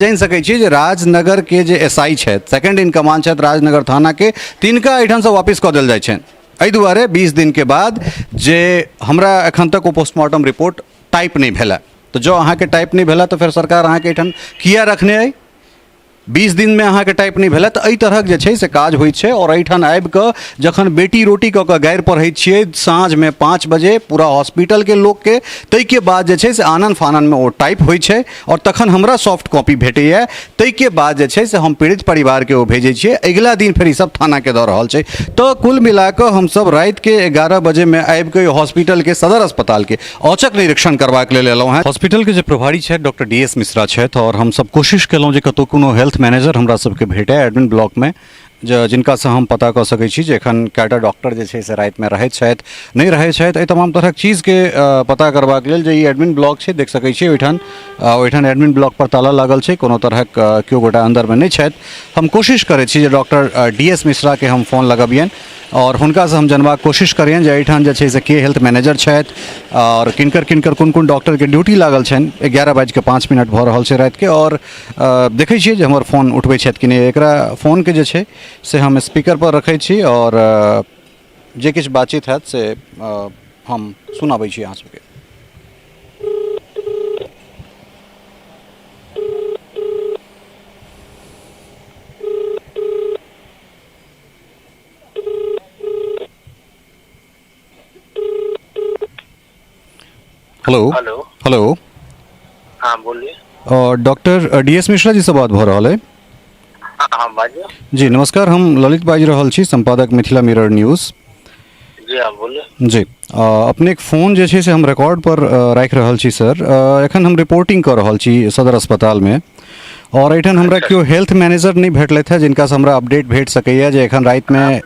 जानि सकै छी जे राजनगरके जे एस I छथि, सेकेंड इन कमांड छथि राजनगर थानाके, तिनका एहिठामसँ वापिस कऽ देल जाइ छनि। एहि दुआरे 20 दिनके बाद जे हमरा एखन तक ओ पोस्टमार्टम रिपोर्ट टाइप नहि भेलै। तऽ जँ अहाँके टाइप नहि भेलै तऽ फेर सरकार अहाँके एहिठाम किया रखने अइ? 20 दिनमे अहाँके टाइप नहि भेलै। तऽ एहि तरहक जे छै से काज होइ छै। आओर एहिठाम आबिकऽ जखन बेटी रोटी कऽ कऽ गारि पढ़ै छियै साँझमे 5 बजे पूरा हॉस्पिटलके लोकके, ताहिके बाद जे छै से आनन फाननमे ओ टाइप होइ छै आओर तखन हमरा सॉफ्ट कॉपी भेटैए। ताहिके बाद जे छै से हम पीड़ित परिवारके ओ भेजै छियै, अगिला दिन फेर ईसब थानाके दऽ रहल छै। तऽ कुल मिलाकऽ हमसब रातिके 11 बजेमे आबिकऽ हॉस्पिटलके सदर अस्पतालके औचक निरीक्षण करबाक लेल एलहुँ हेँ। हॉस्पिटलके जे प्रभारी छथि डॉक्टर डी एस मिश्रा छथि आओर हमसब कोशिश केलहुँ जे कतहु कोनो हेल्थ मैनेजर हमरा सबके भेटय एडमिन ब्लॉकमे, जे जिनकासँ हम पता कऽ सकै छी जे एखन कएटा डॉक्टर जे छै से रातिमे रहैत छथि, नहि रहैत छथि। एहि तमाम तरहक चीजके पता करबाक लेल जे ई एडमिन ब्लॉक छै, देख सकै छी ओहिठाम ओहिठाम एडमिन ब्लॉक पर ताला लागल छै, कोनो तरहक केओ गोटा अन्दरमे नहि छथि। हम कोशिश करै छी जे डॉक्टर डी एस मिश्राके हम फोन लगबियनि आओर हुनकासँ हम जनबाक कोशिश करियनि जे एहिठाम जे छै से के हेल्थ मैनेजर छथि आओर किनकर किनकर कोन कोन डॉक्टरके ड्यूटी लागल छनि। 11:05 भऽ रहल छै रातिके आओर देखै छियै जे हमर फोन उठबै छथि कि नहि। एकरा फोनके जे छै से हम स्पीकरपर रखै छी आओर जे किछु बातचीत हैत से हम सुनाबै छी अहाँ सबके। हेलो। हेलो। हेलो। हाँ, बोलिए। Doctor D S Mishra ji से बात भऽ रहल अइ? हाँ हाँ, बाजू। जी नमस्कार, हम ललित बाजि रहल छी, संपादक मिथिला मिरर न्यूज़। जी हाँ, बोलिए। जी, अपनेक फोन जे छै से हम रिकॉर्ड पर राखि रहल छी सर। एखन हम रिपोर्टिंग कऽ रहल छी सदर अस्पतालमे आओर एहिठाम हमरा केओ हेल्थ मैनेजर नहि भेटलथि हेँ जिनकासँ हमरा अपडेट भेट सकैए जे एखन रातिमे।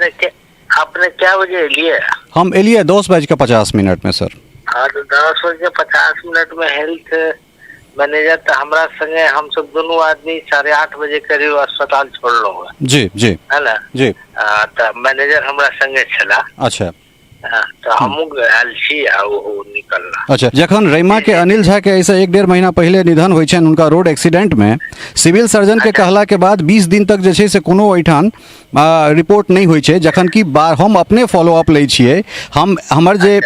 अपने क्या बजे एलिए? हम एलिए 10:50 सर। हाँ, तो 10:50 में हेल्थ मैनेजर तो हमरा संगे हम सब दोनों आदमी 8:30 बजे करीब अस्पताल छोड़लो है। जी जी। है ना? जी। तो मैनेजर हमरा संगे छला। अच्छा। हाँ, तो हमहूँ आयल छी आ ओहो निकलला। अच्छा, जखन रैमा के अनिल झा के ऐसे 1-1.5 महीना पहिले निधन होइ छनि हुनका रोड एक्सीडेंट में, सिविल सर्जन के कहला के बाद 20 दिन तक जे छै से कोनो ओहिठाम रिपोर्ट नहि होइ छै, जखन कि हम अपने फॉलो अप लै छियै। हम हमर जे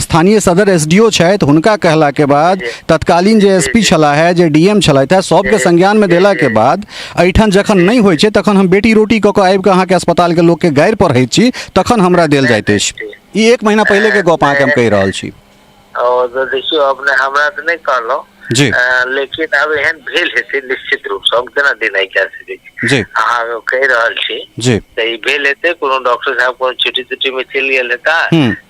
स्थानीय सदर एस डी ओ छथि हुनका कहला के बाद तत्कालीन जे एस पी छलाह है, जे डी एम छलथि है, सबके संज्ञान में देला के बाद एहिठाम जखन नहि होइ छै तखन हम बेटी रोटी कऽ कऽ आबि कऽ अहाँके अस्पतालके लोकके गारि पढ़ै छी, तखन हमरा देल जाइत अछि। ई 1 महीना पहिलेके गप अहाँके हम कहि रहल छी। ओ तऽ देखियौ, अपने हमरा तऽ नहि कहलहुँ जी, लेकिन आब एहन भेल हेतै निश्चित रूपसँ, हम केना डिनाइ कए सकै छी? जी। अहाँ कहि रहल छी जी। तऽ ई भेल हेतै, कोनो डॉक्टर साहब कोनो छुट्टी तुट्टी मे चलि गेल हेता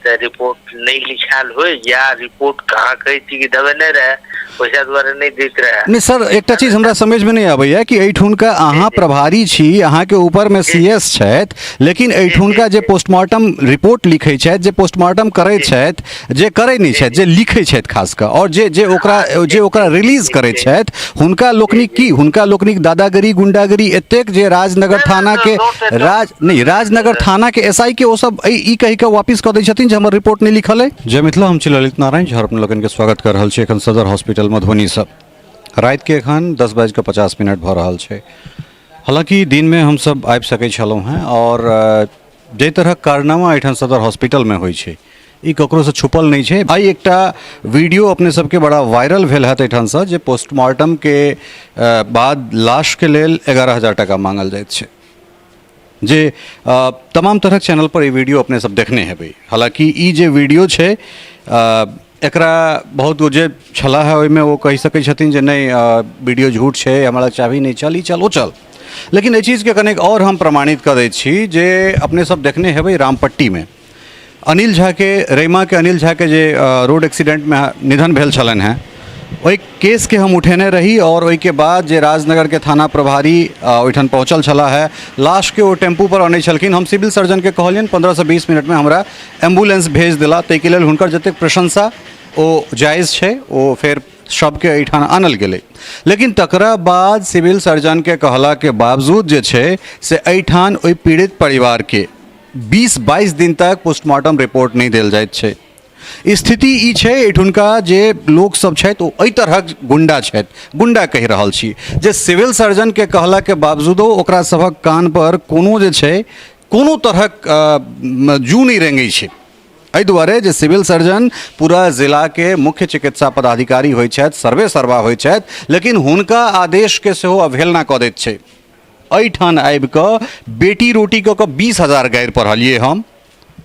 तऽ रिपोर्ट नहि लिखायल होय, या रिपोर्ट अहाँ कहै छी कि देबे नहि रहै, पैसा दुआरे नहि दैत रहै। नहि सर, एकटा चीज हमरा समझमे नहि अबैया कि एहिठुनका अहाँ प्रभारी छी, अहाँके ऊपरमे सी एस छथि, लेकिन एहिठुनका जे पोस्टमार्टम रिपोर्ट लिखै छथि, जे पोस्टमार्टम करै छथि, जे करै नहि छथि, जे लिखै छथि खास कऽ, आओर जे जे ओकरा जे ओकरा रिलीज करै छथि, हुनका लोकनिक की हुनका लोकनिक दादागिरी गुंडागिरी एतेक जे राजनगर थानाके राज नहि राजनगर थानाके एस I के ओ सब ई कहि कऽ वापिस कऽ दै छथिन जे हमर रिपोर्ट नहि लिखल अइ। जय मिथिला, हम छी ललित नारायण झा, अपने लोकनिके स्वागत कऽ रहल छी एखन सदर हॉस्पिटल मधुबनीसँ। रातिके एखन 10:50 भऽ रहल छै। हालाँकि दिनमे हमसब आबि सकै छलहुँ हेँ आओर जाहि तरहक कारनामा एहिठाम सदर हॉस्पिटलमे होइ छै ई ककरोसँ छुपल नहि छै। आइ एकटा वीडियो अपने सबके बड़ा वायरल भेल हैत एहिठामसँ जे पोस्टमार्टमके बाद लाशके लेल 11,000 टाका माँगल जाइत छै, जे तमाम तरहक चैनल पर ई वीडियो अपने सब देखने हेबै। हालाँकि ई जे वीडियो छै एकरा बहुत जे छलाह है ओहिमे ओ कहि सकै छथिन जे नहि वीडियो झूठ छै, हमरा चाभी नहि छल, ई चल ओ चल, लेकिन एहि चीजके कनेक आओर हम प्रमाणित कऽ दै छी जे अपने सब देखने हेबै रामपट्टीमे अनिल झाके, रैमाके अनिल झाके जे रोड एक्सीडेंटमे निधन भेल छलनि हेँ, ओहि केसके हम उठेने रही आओर ओहिके बाद जे राजनगरके थाना प्रभारी ओहिठाम पहुँचल छलाह है, लाशके ओ टेम्पू पर अनै छलखिन। हम सिविल सर्जनके कहलियनि 15 से 20 मिनटमे हमरा एम्बुलेंस भेज देला, ताहिके लेल हुनकर जतेक प्रशंसा ओ जायज छै। ओ फेर शवके एहिठाम आनल गेलै, लेकिन तकरा बाद सिविल सर्जनके कहलाके बावजूद जे छै से एहिठाम ओहि पीड़ित परिवारके 20-22 दिन तक पोस्टमार्टम रिपोर्ट नहि देल जाइत छै। स्थिति ई छै एहिठुनका जे लोकसभ छथि ओ एहि तरहक गुण्डा छथि, गुण्डा कहि रहल छी जे सिविल सर्जनके कहलाके बावजूदो ओकरा सभक कानपर कोनो जे छै कोनो तरहक जू नहि रेंगै छै। एहि दुआरे जे सिविल सर्जन पूरा जिलाके मुख्य चिकित्सा पदाधिकारी होइ छथि, सर्वे सर्वा होइ छथि, लेकिन हुनका आदेशके सेहो अवहेलना कऽ दैत छै। एहिठाम आबि कऽ बेटी रोटी कऽ कऽ 20,000 गारि पढ़लियै हम,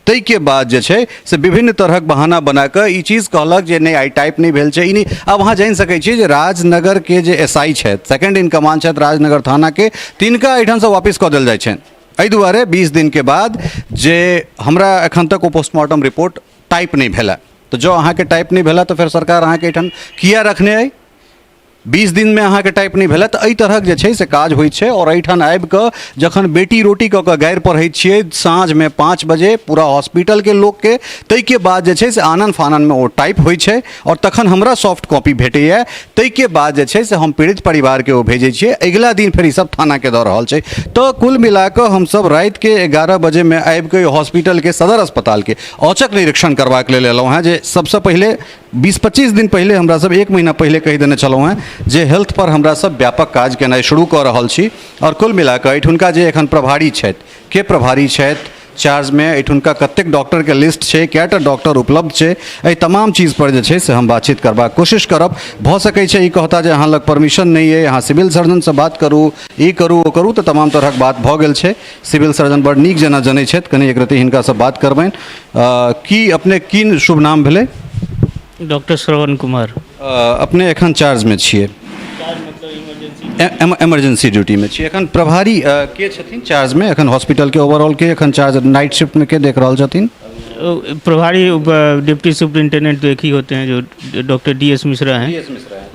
ताहिके बाद जे छै से विभिन्न तरहक बहाना बना कऽ ई चीज कहलक जे नहि आइ टाइप नहि भेल छै ई नहि। आब अहाँ जानि सकै छियै जे राजनगरके जे एस I छथि, सेकेंड इन कमांड छथि राजनगर थानाके, तिनका एहिठामसँ वापिस कऽ देल जाइ छनि। एहि दुआरे 20 दिनके बाद जे हमरा एखन तक ओ पोस्टमार्टम रिपोर्ट टाइप नहि भेलै, तऽ जँ अहाँके टाइप नहि भेलै तऽ फेर सरकार अहाँके एहिठाम किया रखने अइ? 20 दिनमे अहाँके टाइप नहि भेलै। तऽ एहि तरहक जे छै से काज होइ छै। आओर एहिठाम आबिकऽ जखन बेटी रोटी कऽ कऽ गारि पढ़ै छियै साँझमे 5 बजे पूरा हॉस्पिटलके लोकके, ताहिके बाद जे छै से आनन फाननमे ओ टाइप होइ छै आओर तखन हमरा सॉफ्ट कॉपी भेटैए, ताहिके बाद जे छै से हम पीड़ित परिवारके ओ भेजै छियै, अगिला दिन फेर ईसब थानाके दऽ रहल छै। तऽ कुल मिलाकऽ हमसब रातिके 11 बजेमे आबिकऽ हॉस्पिटलके सदर अस्पतालके औचक निरीक्षण करबाक लेल एलहुँ हेँ, जे सबसँ पहिले 20-25 दिन पहिले हमरा सब 1 महीना पहिले कहि देने छलहुँ हेँ जे हेल्थ पर हमरा सब व्यापक काज केनाइ शुरू कऽ रहल छी। आओर कुल मिलाकऽ एहिठुनका जे एखन प्रभारी छथि, के प्रभारी छथि चार्जमे, एहिठुनका कतेक डॉक्टरके लिस्ट छै, कएटा डॉक्टर उपलब्ध छै, एहि तमाम चीज पर जे छै से हम बातचीत करबाक कोशिश करब। भऽ सकै छै ई कहता जे अहाँ लग परमिशन नहि अइ, अहाँ सिविल सर्जनसँ बात करू, ई करू ओ करू, तऽ तमाम तरहक बात भऽ गेल छै। सिविल सर्जन बड़ नीक जेना जनै छथि, कनि एक रत्ती हिनकासँ बात करबनि। की अपने की शुभ नाम भेलै? डॉक्टर श्रवण कुमार। अपने एखन चार्जमे छियै? इमरजेंसी ड्यूटीमे छियै। एखन प्रभारी के छथिन चार्जमे? एखन हॉस्पिटलके ओवरऑल के एखन चार्ज नाइट शिफ्टमे के देख रहल छथिन? प्रभारी डिप्टी सुपरिंटेंडेंट तो एक ही होते हैं जो डॉक्टर डी एस मिश्रा हैं।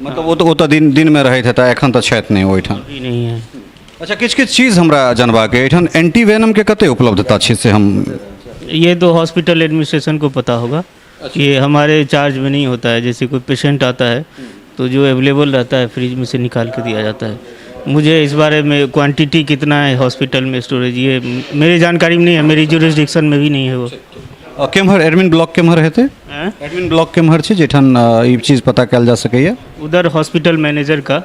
मतलब ओ तऽ दिनमे रहैत हेता, एखन तऽ छथि नहि ओहिठाम? अभी नहीं है। अच्छा, किछु किछु चीज हमरा जानबाक अइ, एहिठाम एंटीवेनमके कते उपलब्धता छै से हम ये तो हॉस्पिटल एडमिनिस्ट्रेशन को पता होगा। अच्छा। ये हमारे चार्ज में नहीं होता है। जैसे कोई पेशेंट आता है तो जो अवेलेबल रहता है फ्रिज में से निकाल के दिया जाता है। मुझे इस बारे में क्वांटिटी कितना है हॉस्पिटल में स्टोरेज, ये मेरी जानकारी में नहीं है, मेरी जुरिस्डिक्शन में भी नहीं है वो। केम्हर एडमिन ब्लॉक केम्हर हेतै? हैं? एडमिन ब्लॉक केम्हर छै जाहिठाम ई चीज पता कयल जा सकैए? उधर हॉस्पिटल मैनेजर का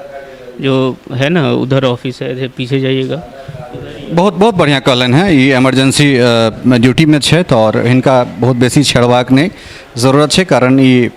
जो है ना, उधर ऑफिस है, इधर पीछे जाइएगा। बहुत बहुत बढ़िआँ कहलनि हेँ। ई इमरजेंसी ड्यूटीमे छथि आओर हिनका बहुत बेसी छेड़बाक नहि जरूरत छै, कारण ई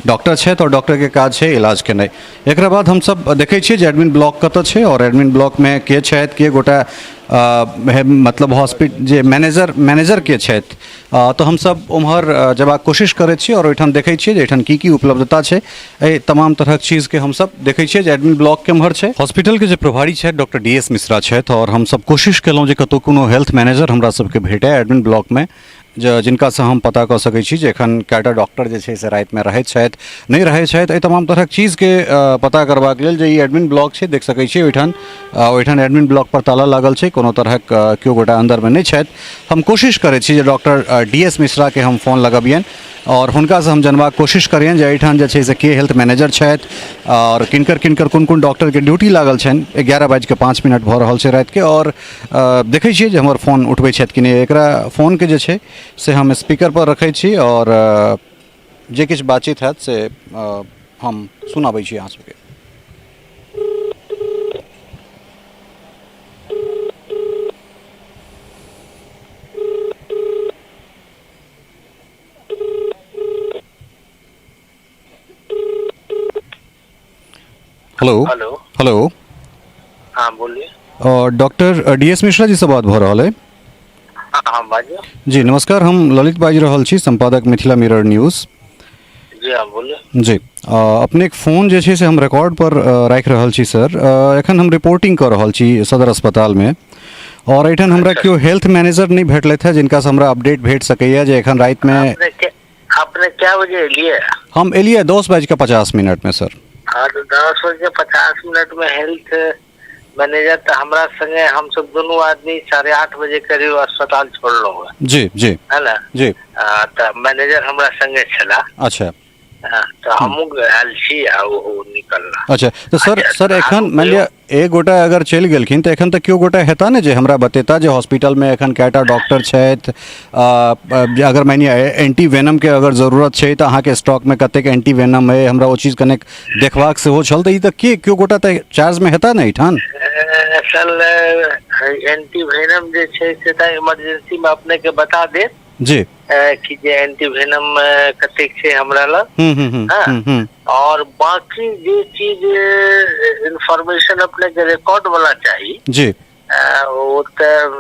डॉक्टर छथि और डॉक्टरके काज छै इलाज केनाइ। एकरा बाद हमसब देखै छियै जे एडमिन ब्लॉक कतऽ छै आओर एडमिन ब्लॉकमे के छथि, के गोटा मतलब हॉस्पिटल जे मैनेजर के छथि, तऽ हमसब ओम्हर जेबाक कोशिश करै छी आओर ओहिठाम देखै छियै जे एहिठाम की की उपलब्धता छै। एहि तमाम तरहक चीजके हमसब देखै छियै जे एडमिन ब्लॉक केम्हर छै। हॉस्पिटलके जे प्रभारी छथि डॉक्टर डी एस मिश्रा छथि आओर हमसब कोशिश केलहुँ जे कतहु कोनो हेल्थ मैनेजर हमरा सबके भेटय एडमिन ब्लॉकमे, जे जिनकासँ हम पता कऽ सकै छी जे एखन कएटा डॉक्टर जे छै से रातिमे रहैत छथि नहि रहैत छथि। एहि तमाम तरहक चीजके पता करबाक लेल जे ई एडमिन ब्लॉक छै, देख सकै छी ओहिठाम, ओहिठाम एडमिन ब्लॉक पर ताला लागल छै, कोनो तरहक केओ गोटा अन्दरमे नहि छथि। हम कोशिश करै छी जे डॉक्टर डी एस मिश्राके हम फोन लगबियनि आओर हुनकासँ हम जनबाक कोशिश करियनि जे एहिठाम जे छै से के हेल्थ मैनेजर छथि आओर किनकर किनकर कोन कोन डॉक्टरके ड्यूटी लागल छनि। 11:05 भऽ रहल छै रातिके आओर देखै छियै जे हमर फोन उठबै छथि कि नहि। एकरा फोनके जे छै से हम स्पीकरपर रखै छी आओर जे किछु बातचीत हैत से हम सुनाबै छी अहाँ सबके। हेलो। हेलो। हेलो। हाँ बोलिए। Doctor D S Mishra ji से बात भऽ रहल अइ? हाँ हाँ बाजियौ। जी नमस्कार, हम ललित बाजि रहल छी, संपादक मिथिला मिरर न्यूज़। जी हाँ बोलिए। जी अपनेक फोन जे छै से हम रिकॉर्ड पर राखि रहल छी सर। एखन हम रिपोर्टिंग कऽ रहल छी सदर अस्पतालमे आओर एहिठाम हमरा केओ हेल्थ मैनेजर नहि भेटलथि हेँ जिनकासँ हमरा अपडेट भेट सकैए जे एखन रातिमे अपने क्या बजे एलिए? हम एलिए 10:50 सर। हाँ तो 10:50 में हेल्थ मैनेजर तो हमरा संगे हम सब दोनों आदमी 8:30 बजे करीब अस्पताल छोड़लहुँ। जी जी। है ना? जी। तो मैनेजर हमरा संगे छला। अच्छा। हँ, तऽ हमहूँ आयल छी आ ओहो निकलला। अच्छा, तऽ सर, अच्छा, सर एखन आगू मानि लिअ एक गोटा अगर चलि गेलखिन तऽ एखन तऽ केओ गोटा हेता ने जे हमरा बतेता जे हॉस्पिटलमे एखन कएटा डॉक्टर छथि, जे अगर मानि लिअ एंटी वेनमके अगर जरूरत छै तऽ अहाँके स्टॉकमे कतेक एंटी वेनम अइ, हमरा ओ चीज कनेक देखबाक सेहो छल। तऽ ई तऽ के केओ गोटा तऽ चार्जमे हेता ने एहिठाम? असल एंटी वेनम जे छै से तऽ इमरजेंसीमे अपनेके बता देत जी कि जे एंटी वेनम कतेक छै हमरा लग। हूँ हूँ हूँ हँ। हूँ हूँ और बाकी जे चीज इन्फॉर्मेशन अपने के रिकॉर्ड वाला चाही जी ओ तऽ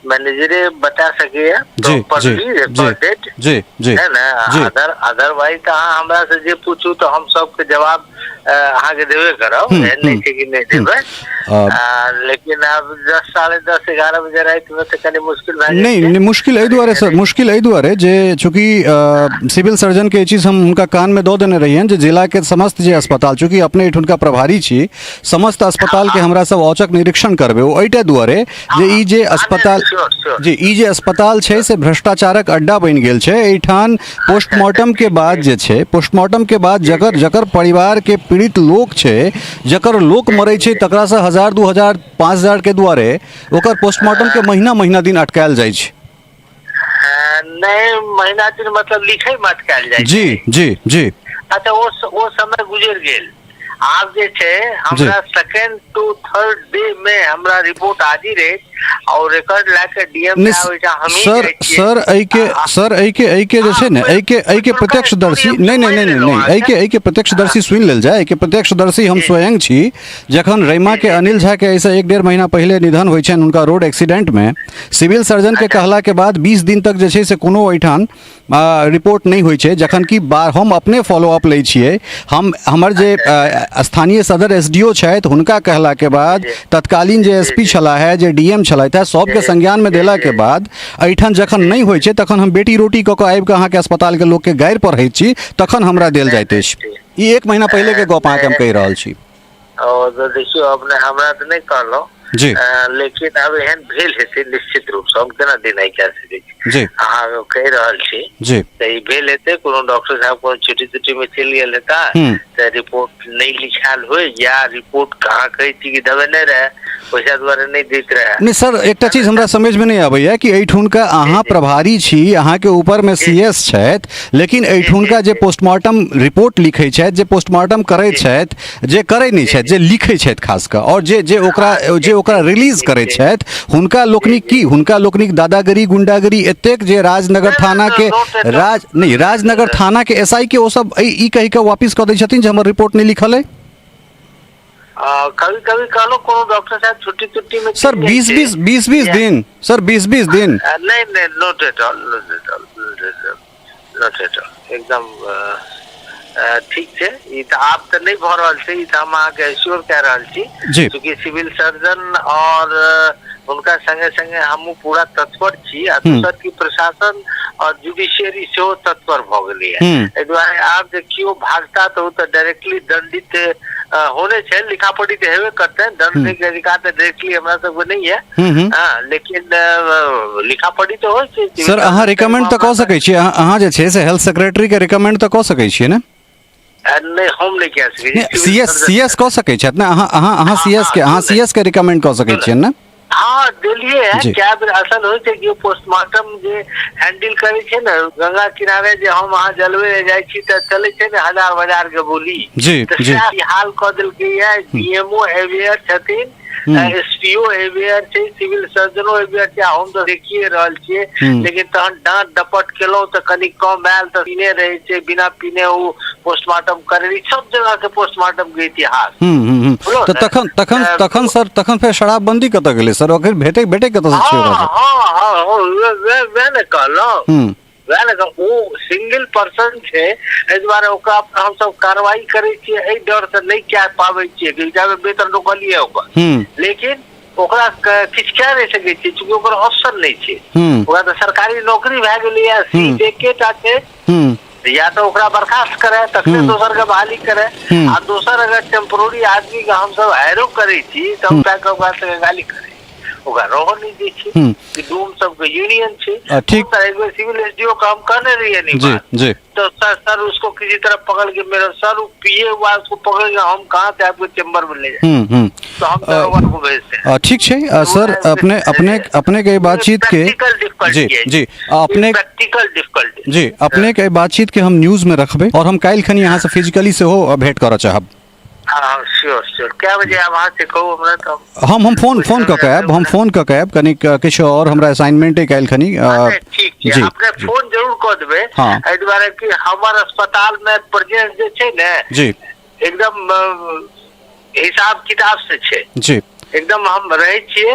मैनेजरे बता सकैया जी जी प्रॉपरली जी रिकॉर्डेड जी जी है ने। जी। अदरवाइज तऽ अहाँ हमरा से जे पूछू तऽ हम सबके जवाब अहाँके देबे करब, एहन नहि छै कि नहि देबै। लेकिन आब 10, 10:30, 11 बजे रातिमे तऽ कनि मुश्किल भए जाइ नहि छै। नहि, मुश्किल एहि दुआरे सर, मुश्किल एहि दुआरे जे चूँकि सिविल सर्जनके ई चीज हम हुनका कानमे दऽ देने रहियनि जे जिलाके समस्त जे अस्पताल, चूँकि अपने एहिठुनका प्रभारी छी, समस्त अस्पतालके हमरा सब औचक निरीक्षण करबै। ओ एहिटा दुआरे जे ई जे अस्पताल श्योर श्योर जी ई जे अस्पताल छै से भ्रष्टाचारक अड्डा बनि गेल छै। एहिठाम पोस्टमार्टम के बाद जे छै, पोस्टमार्टम के बाद जकर जकर परिवार के पीड़ित लोक छै, जकर लोक मरै छै, तकरासँ 1000, 2000, 5000 के दुआरे ओकर पोस्टमार्टम के महीना महीना दिन अटकायल जाइ छै। नहि, महीना दिन मतलब लिखै मे अटकायल जाइ जी छै? जी जी। अच्छा, ओ समय गुजरि गेल। आब जे छै हमरा सेकेंड टू थर्ड डे मे हमरा रिपोर्ट हाजिर अछि और रिकॉर्ड लए के डीएम नहि साहब ओहिठाम हमही सर जाइ छियै। सर, एहिके सर, एहिके एहिके जे छै ने, एहिके एहिके प्रत्यक्षदर्शी, नहि नहि नहि नहि नहि, एहिके एहिके प्रत्यक्षदर्शी सुनि लेल जाय। एहिके प्रत्यक्षदर्शी हम स्वयं छी। जखन रैमाके अनिल झाके एहिसँ 1-1.5 महीना पहिले निधन होइ छनि हुनका रोड एक्सीडेंटमे, सिविल सर्जनके कहलाके बाद 20 दिन तक जे छै से कोनो ओहिठाम रिपोर्ट नहि होइ छै, जखन कि हम अपने फॉलोअप लै छियै। हम हमर जे स्थानीय सदर एस डी ओ छथि, हुनका कहलाके बाद तत्कालीन जे एस पी छलाह है, जे डी एम छलथि है, सबके संज्ञानमे देलाके बाद एहिठाम जखन नहि होइ छै तखन हम बेटी रोटी कऽ कऽ आबि कऽ अहाँके अस्पतालके लोकके गारि पढ़ैत छी, तखन हमरा देल जाइत अछि। ई 1 महीना पहिलेके गप अहाँके हम कहि रहल छी। ओ तऽ देखियौ, अपने हमरा तऽ नहि कहलहुँ जी, लेकिन आब एहन भेल हेतै निश्चित रूपसँ, हम केना डिनाइ कए सकै छी? जी। अहाँ कहि रहल छी तऽ ई भेल हेतै। कोनो डॉक्टर साहब कोनो छुट्टी तुट्टी मे चलि गेल हेता तऽ रिपोर्ट नहि लिखायल होय, या रिपोर्ट कहाँ कहै छी कि देबे नहि रहै, पैसा दुआरे नहि दैत रहै। नहि सर, एकटा चीज हमरा समझमे नहि आबैया कि एहिठुनका अहाँ प्रभारी छी, अहाँके ऊपरमे सी एस छथि, लेकिन एहिठुनका जे पोस्टमार्टम रिपोर्ट लिखै छथि, जे पोस्टमार्टम करैत छथि, जे करै नहि छथि, जे लिखै छथि खास कऽ, आओर जे जे ओकरा जे ओकरा रिलीज करै छथि, हुनका लोकनिक की, हुनका लोकनिक दादागिरी गुंडागिरी एतेक जे राजनगर थाना के राज नहि राजनगर थाना के एस I के ओ सब ई कहि कऽ वापिस कऽ दै छथिन जे हमर रिपोर्ट नहि लिखल अइ। कभी कभी कहलो कोनो डॉक्टर साहब छुट्टी तुट्टी में सर चलि जाइ 20 छै। 20 20 20 दिन सर, 20 20 दिन। नहीं नहीं, not at all, not at all, not at all, not at all, एकदम ठीक छै। ई तऽ आब तऽ नहि भऽ रहल छै, ई तऽ हम अहाँके एश्योर कए रहल छी। जी। चूँकि सिविल सर्जन और हुनका संगे संगे हमहूँ पूरा तत्पर छी आ दोसर की प्रशासन और जुडिशियरी सेहो तत्पर भऽ गेलैए। एहि दुआरे आब जे केओ भागता तऽ ओ तऽ डायरेक्टली दंडित होने छै, लिखा पढ़ी तऽ हेबे करतै। दंड के अधिकार तऽ डायरेक्टली हमरा सबके नहि है। हूँ हूँ हँ, लेकिन लिखा पढ़ी तऽ होइ छै सिविल सर, अहाँ सर्जन रिकमेंड तऽ कऽ सकै छियै। अहाँ जे छै से हेल्थ सेक्रेटरी के रिकमेंड तऽ कऽ सकै छियै ने? नहि, हम नहि कए सकै नहि छी। सी एस, सी एस कऽ सकै छथि ने? अहाँ अहाँ अहाँ सी एस के, अहाँ सी एस के रिकमेंड कऽ सकै छियै ने? हँ, देलियै है जी। कए बेर। असल होइ छै कि पोस्टमार्टम जे हैंडल करै छै ने, गंगा किनारे जे हम अहाँ जलबै लए जाइ छी तऽ चलै छै ने हजार बाजार के बोली। जी तऽ जी सएह ई हाल कऽ देलकै ये। डीएमओ अवेयर छथिन, एस पी ओ अवेयर छै, सिविल सर्जनो अवेयर छै, आ हम तऽ देखिए रहल छियै। लेकिन तहन डाँट डपट केलहुँ तऽ कनि कम आयल, तऽ पीने रहै छै, बिना पीने ओ पोस्टमार्टम करै, सब जगह के पोस्टमार्टम के इतिहास। हूँ हूँ हूँ बुझलहुँ तऽ ने? तखन तखन तखन सर, तखन फेर शराबबंदी कतऽ गेलै सर? ओकर भेटै भेटै कतऽसँ छै ओकरा हँ सब? हँ हँ हँ, वएह वएह ने कहलहुँ। वएह ने कहलहुँ, ओ सिंगल पर्सन छै, एहि दुआरे ओकरा पर हमसब कार्रवाई करै छियै, एहि डर से नहि कए पाबै छियै कि जाबे वेतन रोकलियै ओकर। लेकिन ओकरा किछु कए नहि सकै छियै, चूँकि ओकर ऑप्शन नहि छै। ओकरा तऽ सरकारी नौकरी भए गेलैए, सीट एकेटा छै। या तऽ ओकरा बर्खास्त करे तखने दोसर के बहाली करे। आ दोसर अगर टेम्पोररी आदमी के हमसब हायरो करै छी तऽ हम ताकि ओकरा सबके गाली करै, ओकरा रहऽ नहि दै छै। ई डोम सबके यूनियन छै। ठीक। बहुत सारा एक बेर सिविल एसडीओ के हम कहने रहियै नी जी बात। जी। तो सर सर उसको किसी तरह पकड़ के मेरा सर वो पिए हुआ है, उसको पकड़ के हम कहाँ से आपके चैम्बर में ले जाए? हम्म हम्म तो हम दरोगा को भेजते हैं। ठीक छै। सर, अपने अपने अपने के बातचीत के प्रैक्टिकल डिफिकल्टी जी है। जी अपने प्रैक्टिकल डिफिकल्टी। जी, अपने के बातचीत के हम न्यूज में रखबै और हम काल्हि खनी अहाँ से फिजिकली सेहो भेंट करऽ चाहब। हाँ, श्योर श्योर। क्या बजे आप वहाँ से कहू हमरा तऽ हम फोन फोन कऽ के आयब, हम फोन कऽ के आयब। कनिक किछु आओर हमरा असाइनमेंट अइ काल्हि खनी। अच्छा, ठीक छै। जी। अपने फोन जरूर कऽ देबै। हाँ। एहि दुआरे कि हमर अस्पताल मे प्रेजेंस जे छै ने जी। एकदम हिसाब किताब से छै। जी। एकदम हम रहै छियै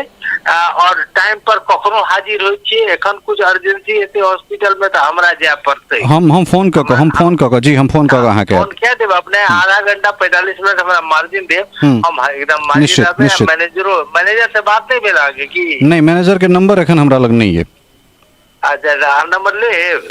और टाइम पर कखनो हाजिर होइ छियै। एखन कुछ अर्जेंसी हेतै हॉस्पिटल मे तऽ हमरा जाय पड़तै। हम फोन कऽ कऽ, हम फोन कऽ कऽ, जी, हम फोन कऽ कऽ अहाँके फोन कए देब अपने। आधा घंटा 45 मिनट हमरा मार्जिन देब। हम एकदम मार्जिन निश्चित, रहबै। निश्चित। मैनेजरो, मैनेजर से बात नहि भेल अहाँके की? नहि, मैनेजरके नंबर एखन हमरा लग नहि अइ। अच्छा, अहाँ नंबर लेब?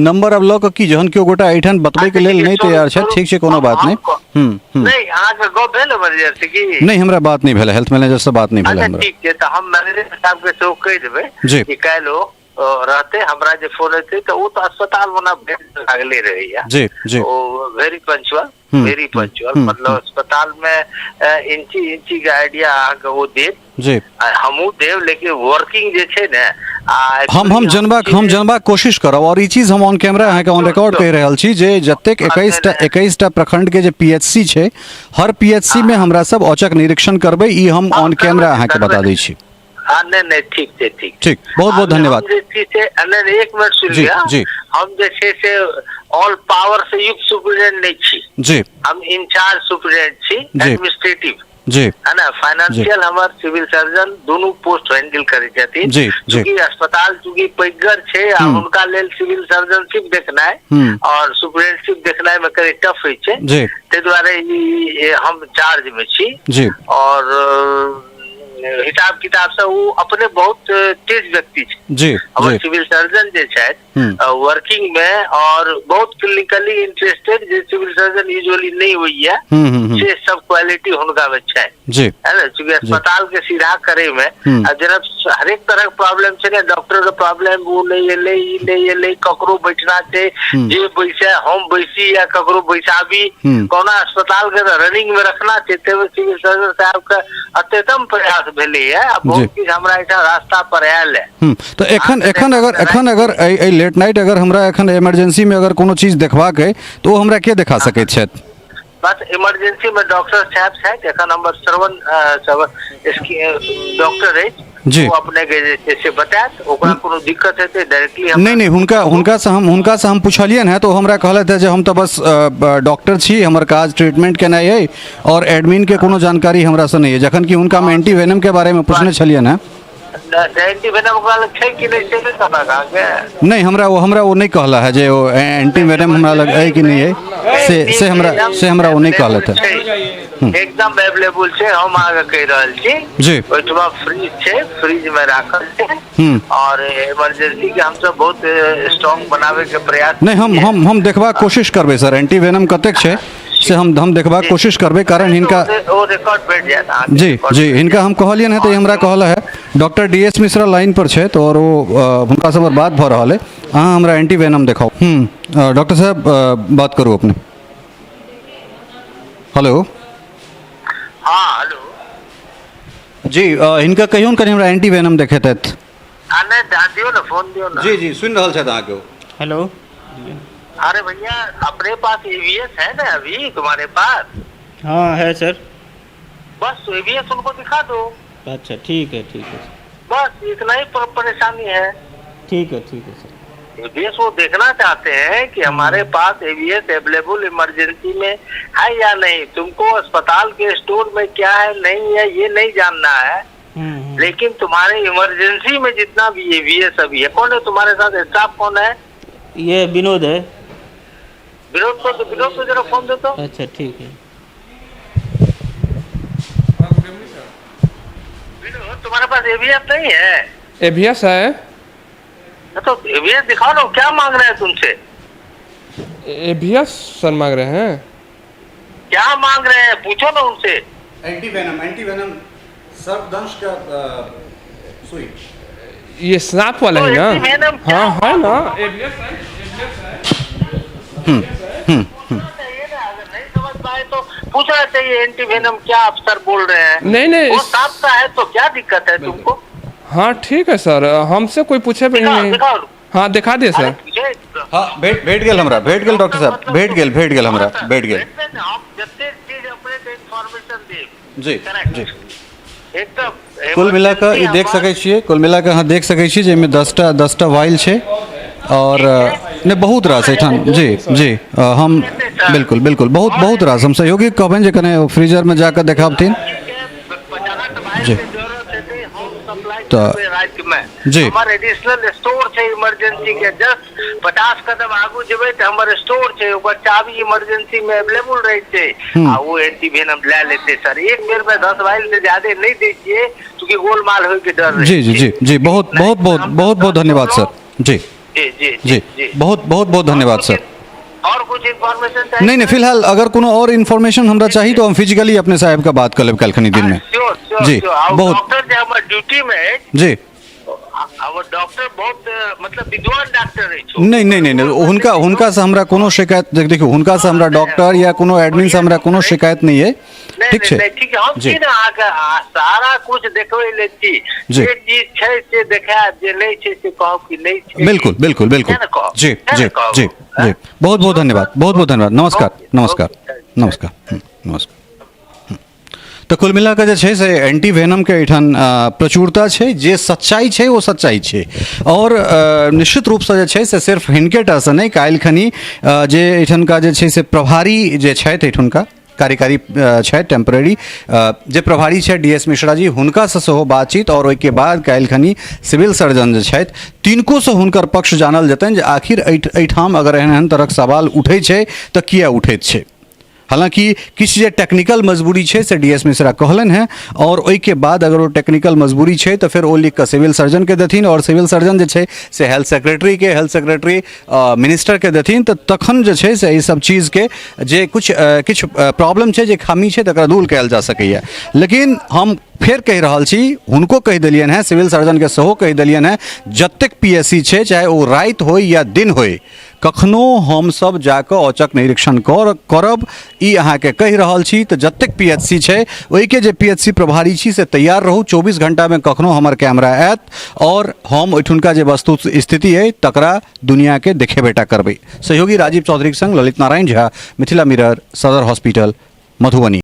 नंबर आब लऽ कऽ की, जहन केओ गोटा एहिठाम बतबैके लेल नहि तैयार छथि, ठीक छै, कोनो बात नहि। हूँ हूँ। नहि, अहाँके गप भेल मैनेजर से की? नहि, हमरा बात नहि भेल, हेल्थ मैनेजरसँ बात नहि भेल अच्छा हमरा। ठीक छै, तऽ हम मैनेजर साहब के सेहो कहि देबै जी। कि काल्हि ओ रहतै। हमरा जे फोन एतै तऽ ओ तऽ अस्पताल ओना भेट लागले रहैया। जी जी। ओ वेरी पंचुअल, वेरी पंचुअल। मतलब अस्पताल मे इंची इंची के आइडिया अहाँके ओ देत। जी। आ हमहूँ देब, लेकिन वर्किंग जे छै ने आ हम जनबाक, हम जनबाक कोशिश करब और ई चीज हम ऑन कैमरा अहाँके ऑन रिकॉर्ड कहि रहल छी जे जतेक 21टा प्रखंड के जे पीएचसी छै, हर पीएचसी मे हमरा सब औचक निरीक्षण करबै। ई हम ऑन कैमरा अहाँके बता दै छी। हाँ, नहीं नहीं, ठीक छै, ठीक। ठीक, बहुत बहुत धन्यवाद। हम जे छै से, नहीं नहीं, एक मिनट सुन जी, लिअ। जी। हम जे छै से ऑल पावर से युक्त सुप्रिटेंडेंट नहीं छी। जी। हम इंचार्ज सुप्रिटेंडेंट छी। जी। एडमिनिस्ट्रेटिव जी। है ना, फाइनेंशियल हमर सिविल सर्जन दुनू पोस्ट हैंडल करै छथिन। जी, जी। चूँकि अस्पताल चूँकि पैघगर छै आ हुनका लेल सिविल सर्जनशिप देखनाइ और सुप्रिटेंडेंटशिप देखनाइ मे कनि टफ होइ छै। जी। ताहि दुआरे ई हम चार्ज मे छी। जी। और हिसाब किताब से ओ अपने बहुत तेज व्यक्ति छै। जी। हमर जी। सिविल सर्जन जे छथि वर्किंग मे और बहुत क्लिनिकली इंटरेस्टेड, जे सिविल सर्जन यूजुअली नहि होइया, हम्म हम्म हम्म से सब क्वालिटी हुनका मे छै। जी। है ने, चूँकि अस्पताल के सीधा करे में आ जेना हरेक तरह के प्रॉब्लम छै ने, डॉक्टर के प्रॉब्लम, ओ नहि एलै, ई नहि एलै, ककरो बैठना छै, जे बैसे हम बैसी या ककरो बैसाबी, कोना अस्पताल के रनिंग में रखना छै। ताहिमे सिविल सर्जन साहब के अत्यतम प्रयास भेलैया आ बहुत किछु हमरा एहिठाम रास्ता पर आयल है। तऽ एखन एखन अगर एखन अगर एहि एहि लेट नाइट अगर हमरा एखन इमरजेंसी में अगर कोनो चीज देखबाक अइ तऽ ओ हमरा के देखा सकैत छथि? बस इमरजेंसी में डॉक्टर साहब छथि। एखन हमर श्रवण डॉक्टर अछि। जी। ओ अपने के जे छै से बतायत, ओकरा कोनो दिक्कत हेतै डायरेक्टली। नहि नहि, हुनका हुनकासँ हम पुछलियनि हेँ तऽ ओ हमरा कहलथि हेँ जे हम तऽ बस डॉक्टर छी, हमर काज ट्रीटमेंट केनाइ अइ और एडमिन के कोनो जानकारी हमरासँ नहि अइ, जखन कि हुनका हम एंटी वेनम के बारेमे पुछने छलियनि हेँ। एंटी वेनम ओकरा लग छै कि नहि से नहि कहलक अहाँके? नहि, हमरा ओ नहि कहला है जे ओ एंटी वेनम हमरा लग अइ कि नहि अइ, से हमरा ओ नहि कहलथि हेँ। छै, एकदम अवेलेबल छै, हम अहाँके कहि रहल छी। जी। ओहिठमा फ्रिज छै, फ्रिज में राखल छै। और इमरजेंसी के हमसब बहुत स्ट्रांग बनाबे के प्रयास नहि, हम देखबाक कोशिश करबै सर, एंटी वेनम कतेक छै से हम देखबाक कोशिश करबै, कारण हिनका ओ रिकॉर्ड भेट जायत अहाँके। जी। रिकॉर्ड जी। भेट हिनका हम कहलियनि हेँ तऽ ई हमरा कहल है। Doctor D S Mishra line पर छथि और ओ हुनकासँ हमर बात भऽ रहल अइ। अहाँ हमरा एंटी वेनम देखाउ। डॉक्टर साहब, बात करू अपने। हेलो। हाँ, हेलो। जी, हिनका कहियौन कनि हमरा एंटी वेनम देखेतथि। आ नहि, दियौ ने फोन, दियौ ने। जी जी, सुनि रहल छथि अहाँके ओ। हेलो। अरे भैया, अपने पास एवीएस है ना अभी तुम्हारे पास? हाँ, है सर। बस एवीएस उनको दिखा दो। अच्छा, ठीक है, ठीक है सर। बस इतना ही परेशानी है। ठीक है, ठीक है सर। एवीएस वो देखना चाहते हैं कि हमारे पास एवीएस अवेलेबल इमरजेंसी में है या नहीं। तुमको अस्पताल के स्टोर में क्या है नहीं है ये नहीं जानना है, लेकिन तुम्हारे इमरजेंसी में जितना भी एवीएस अभी है। कौन है तुम्हारे साथ स्टाफ, कौन है? ये विनोद है। विनोद को तो, विनोद को जरा फोन दे तो। अच्छा, ठीक है। विनोद, तुम्हारे पास एवीएस नहीं है? एवीएस है। तो एवीएस दिखाओ ना, क्या मांग रहे हैं तुमसे? एवीएस सर मांग रहे हैं। क्या मांग रहे हैं, पूछो ना उनसे। एंटी वेनम, एंटी वेनम सर्पदंश का सुई। ये सांप वाला तो है एंटीवेनम ना? क्या? हाँ है ना, एबीएस है, एबीएस है। पूछना चाहिए ना, अगर नहीं समझ पाए तो पूछना चाहिए एंटीवेनम क्या अफसर बोल रहे हैं। नहीं नहीं वो सांप का है तो क्या दिक्कत है तुमको? हाँ ठीक है सर, हमसे कोई पूछे भी दिखाओ नहीं। दिखाओ। हाँ दिखा दिए अरे सर। पूछे। हाँ, भेट भेट गेल हमरा, भेट गेल डॉक्टर साहब, भेट गेल, भेट गेल हमरा, भेट गेल। हम जते चीज अपने से इन्फॉर्मेशन देब। जी। करेक्ट। जी। एकदम। कुल मिला कऽ ई देख सकै छियै, कुल मिला कऽ अहाँ देख सकै छी जे एहिमे 10टा वाइल छै आओर नहि बहुत रास एहिठाम। जी जी, हम बिल्कुल बिल्कुल बहुत बहुत रास हम सहयोगी कहबनि जे कने फ्रीजरमे जा कऽ देखाबथिन। जी। तऽ जी। हमर एडिशनल स्टोर छै इमरजेंसी के, जस्ट 50 कदम आगू जेबै तऽ हमर स्टोर छै, ओकर चाबी इमरजेंसी में अवेलेबल रहै छै आ ओ एंटीवेनम लए लेतै सर। एक बेर में 10 वाइल से ज्यादा नहि दै छियै, चूँकि गोलमाल होय के डर रहै। जी जी जी जी, बहुत बहुत बहुत बहुत बहुत धन्यवाद सर। जी जी जी जी, जी, बहुत बहुत बहुत धन्यवाद सर। और कुछ इन्फॉर्मेशन चाही? नहीं नहीं, फिलहाल अगर कोनो और इन्फॉर्मेशन हमरा चाही तो हम फिजिकली अपने साहब का बात कर लेब काल्हि खनी दिन में। Sure sure. जी, श्योर। बहुत। डॉक्टर जे हमर ड्यूटी में अछि, जी, हमर डॉक्टर बहुत मतलब विद्वान डॉक्टर अछि। नहि नहि नहि नहि, हुनका हुनकासँ हमरा कोनो शिकायत, देखियौ, हुनकासँ हमरा डॉक्टर या कोनो एडमिनसँ हमरा कोनो शिकायत नहि अइ। नहि, ठीक छै। नहि, ठीक है, हम जी। छी ने अहाँके सारा कुछ देखबै ले छी। जी। जे चीज छै से देखायब, जे नहि छै से कहब कि नहि छै। बिल्कुल बिल्कुल बिल्कुल। किया ने कहब? जी किया जी ने कहब? जी जी, बहुत बहुत धन्यवाद, बहुत बहुत धन्यवाद। नमस्कार। ओके, नमस्कार। ओके, नमस्कार, नमस्कार। तऽ कुल मिला कऽ जे छै से एंटी वेनमके एहिठाम प्रचुरता छै। जे सच्चाइ छै ओ सच्चाइ छै आओर निश्चित रूपसँ जे छै से सिर्फ हिनकेटासँ नहि, काल्हि खनी जे एहिठामका जे छै से प्रभारी जे छथि, एहिठुनका कार्यकारी छथि, टेम्पररी जे प्रभारी छथि डी एस मिश्रा जी, हुनकासँ सेहो बातचीत आओर ओहिके बाद काल्हि खनी सिविल सर्जन जे छथि तिनकोसँ हुनकर पक्ष जानल जेतनि जे आखिर एहिठाम अगर एहन एहन तरहक सवाल उठै छै तऽ किया उठैत छै। हालाँकि किछु जे टेक्निकल मजबूरी छै से डी एस मिश्रा कहलनि हेँ आओर ओहिके बाद अगर ओ टेक्निकल मजबूरी छै तऽ फेर ओ लिख कऽ सिविल सर्जनके देथिन आओर सिविल सर्जन जे छै से हेल्थ सेक्रेटरीके, हेल्थ सेक्रेटरी मिनिस्टरके देथिन, तऽ तखन जे छै से एहि सब चीजके जे किछु किछु प्रॉब्लम छै, जे खामी छै, तकरा दूर कयल जा सकैए। लेकिन हम फेर कहि रहल छी, हुनको कहि देलियनि हेँ, सिविल सर्जनके सेहो कहि देलियनि हेँ, जतेक पी एस सी छै, चाहे ओ राति होइ या दिन होइ, कखनो हमसभ जाकऽ औचक निरीक्षण करब, ई अहाँके कहि रहल छी। तऽ जतेक पी एच सी छै ओहिके जे पी एच सी प्रभारी छी से तैयार रहू, 24 घण्टामे कखनो हमर कैमरा आयत आओर हम ओहिठुनका जे वस्तु स्थिति अइ तकरा दुनिआँके देखेबेटा करबै। सहयोगी राजीव चौधरीके संग ललित नारायण झा, मिथिला मिरर, सदर हॉस्पिटल, मधुबनी।